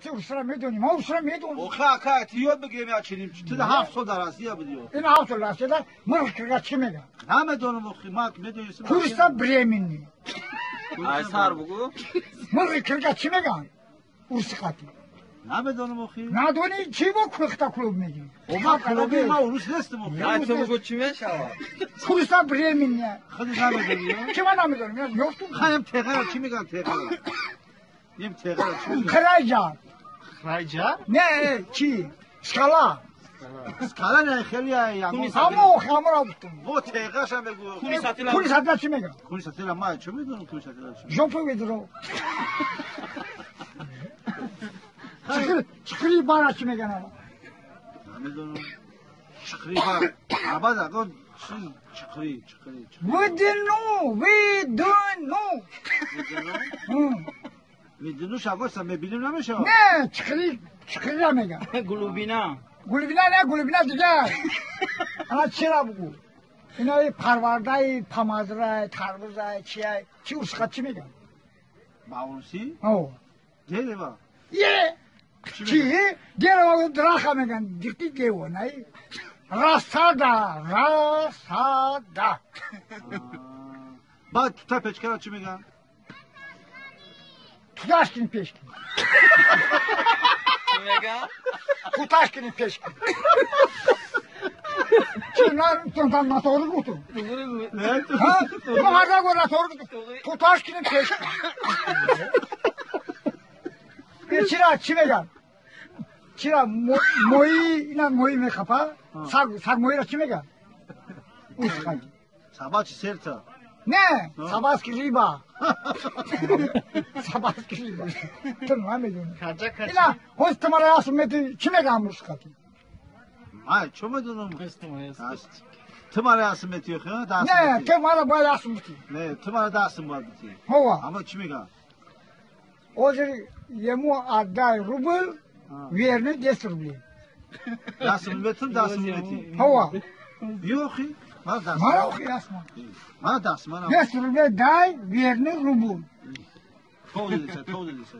Ту урсра медонӣ, ма урсра медонам. Охе ака, ти ёд бигирем, я чиним. Ту 7 сол дар Россия будӣ. Ин 7 сол Россияда мурғ кирга чӣ меган? Намедонам охи, ма медонистам. Курица беременный. Ай сар бугу. Мурғи кирга чӣ меган? Урси қати. Намедонам охи. Надонӣ, чӣ бо кухта клуб мегӣ? О, ма клуби, ма урус нестам охи. Ай ту бугу, чӣ мешавад? Курица беременная. Худи намедонӣ? Чӣ ма намедонам? Ёфтум. Хаем, теғара чӣ меган, теғара? Нем, теғара чӣ меган? Хирайҷа. Храйҷа? Не, чӣ? Скала. Скала не, хели ягон. Ҳамо ҳамора гуфтум. Во теғаша мегӯ. Куни сатила. Куни сатила чӣ меган? Куни сатила ма чӣ медонам, куни сатила чӣ? Жопу ведро. Чиқири бара чӣ меган ава? Намедонам. Чиқири бар. Абад агон чиз чиқири, чиқири. Выдну, выдну. Видину шавоса мебинем, намешава. Не, чиқири, чиқирира меган. Глубина. Глубина не, глубина дигар. Ана чира бугу. Инаи парвардаи памазрай, тарбузай, чиай, чи урсқа чӣ меган? Ба урусӣ? О. Дерево. Е! Чи? Дерево драха меган, дихти дево, най? Рассада, рассада. Баъд тута печкара чӣ меган? Туташкини печки. Чӣ меган? Туташкини печки. Чи на тонтан наторы гуфтум? Ха? Ну ҳарда го наторы гуфтум. Туташкини печки. Чира чӣ меган? Чира мои, ина мои мехапа? Саг, саг моира чӣ меган? Усқаги. Собачье сердце. Не, собачий рыба. Собачий рыба. Ту намедонӣ. Хаҷа качи. Ина, ҳоз тумара ясм мети, чӣ меган мусқати? Май чӣ медонам? Ту мара ясм мети охи, даст. Не, ту мара бояд ясм бити. Не, ту мара дастм бояд бити. Ҳова. Ама чӣ меган? Ҳозир ему отдай рубль, верни 10 рублей. Дастм метим, дастм мети. Ҳова. Биёхи. Мара даст. Мара охи ясма. Мара даст, мара. 10 рублей дай, верни рубль. Тов дедиса, тов дедиса.